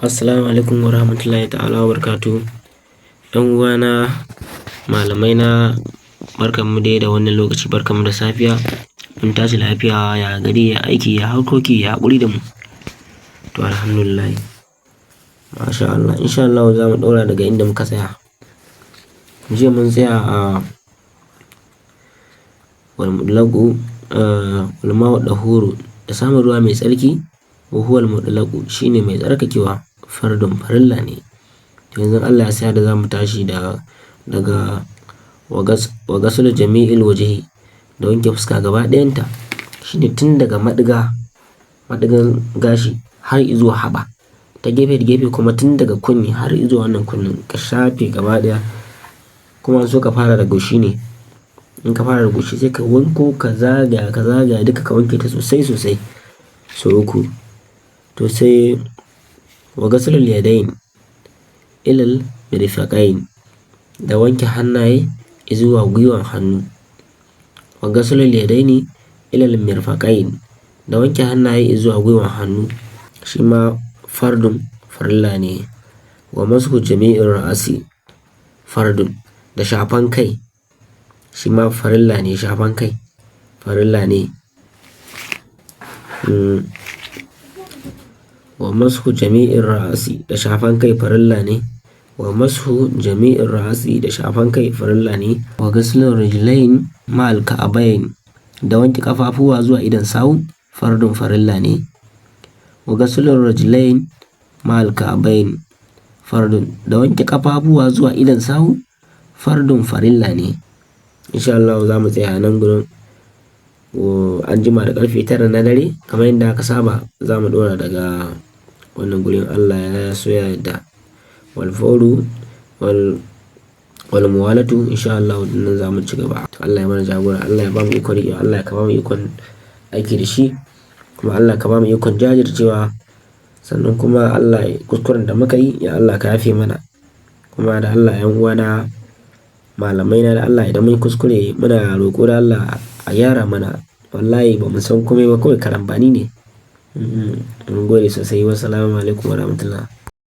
Assalamu alaikum warahmatullahi ta'ala wabarakatuhu. ‘Yan uwana malamai na, barkanmu dai da wannan lokaci, barkanmu da safiya, mun tashi lafiya, ya gari, ya aiki, ya harkoki, ya haƙuri da mu. To alhamdulillahi, masha Allah, insha Allahu za mu ɗaura daga inda muka tsaya. Jiya mun tsaya a wal mutlaqu wal ma'u ɗahuru, da samun ruwa mai tsarki, wa huwal mutlaqu shine mai tsarkakewa, fardun farilla ne. To yanzu Allah ya sa da za mu tashi da daga wa ghaslu jami'il wajhi, da wanke fuska gaba ɗayanta, shine tun daga maɗiga, maɗigan gashi har izuwa haɓa, ta gefe da gefe kuma tun daga kunne har izuwa wannan kunnen ka shafe gaba ɗaya. Kuma an so ka fara da goshi ne, in ka fara da goshi sai ka wanko ka zagaya, ka zagaya duka ka wanke ta sosai sosai sau uku. To sai wa ghaslul yadayn ilal mirfaqayn, da wanke hannaye izuwa gwiwan hannu. Wa ghaslul yadaini ilal mirfaqayn, da wanke hannaye izuwa gwiwan hannu, shi ma fardun farilla ne. Wa mashu jami'ir ra'asi fardun, da shafan kai shi ma farilla ne, shafan kai farilla ne. Wa mashu jami'ir ra'asi, da shafan kai farilla ne. Wa mashu jami'ir ra'asi, da shafan kai farilla ne. Wa ghaslur rijlain ma'al ka'abain, da wanke ƙafafuwa zuwa idon sawu fardun farilla ne. Wa ghaslur rijlain ma'al ka'abain fardun, da wanke ƙafafuwa zuwa idon sawu fardun farilla ne. Insha Allahu za mu tsaya a nan gurin. An jima da ƙarfe 9 na dare kamar yadda aka saba za mu ɗora daga wannan gurin, Allah ya so ya yarda. Wal fawru wal wal muwalatu, insha Allahu nan za mu ci gaba. To Allah ya mana jagora, Allah ya ba mu ikon riƙewa, Allah ya ba mu ikon aiki da shi, kuma Allah ka ba mu ikon jajircewa. Sannan kuma Allah, kuskuren da muka yi, ya Allah ka yafe mana. Kuma da Allah ‘yan uwana malamai na, da Allah idan mun kuskure muna roƙo da Allah a gyara mana. Wallahi ba mu san komai ba, kawai karambani ne. Mun gode sosai. Wassalamu alaikum warahmatullah.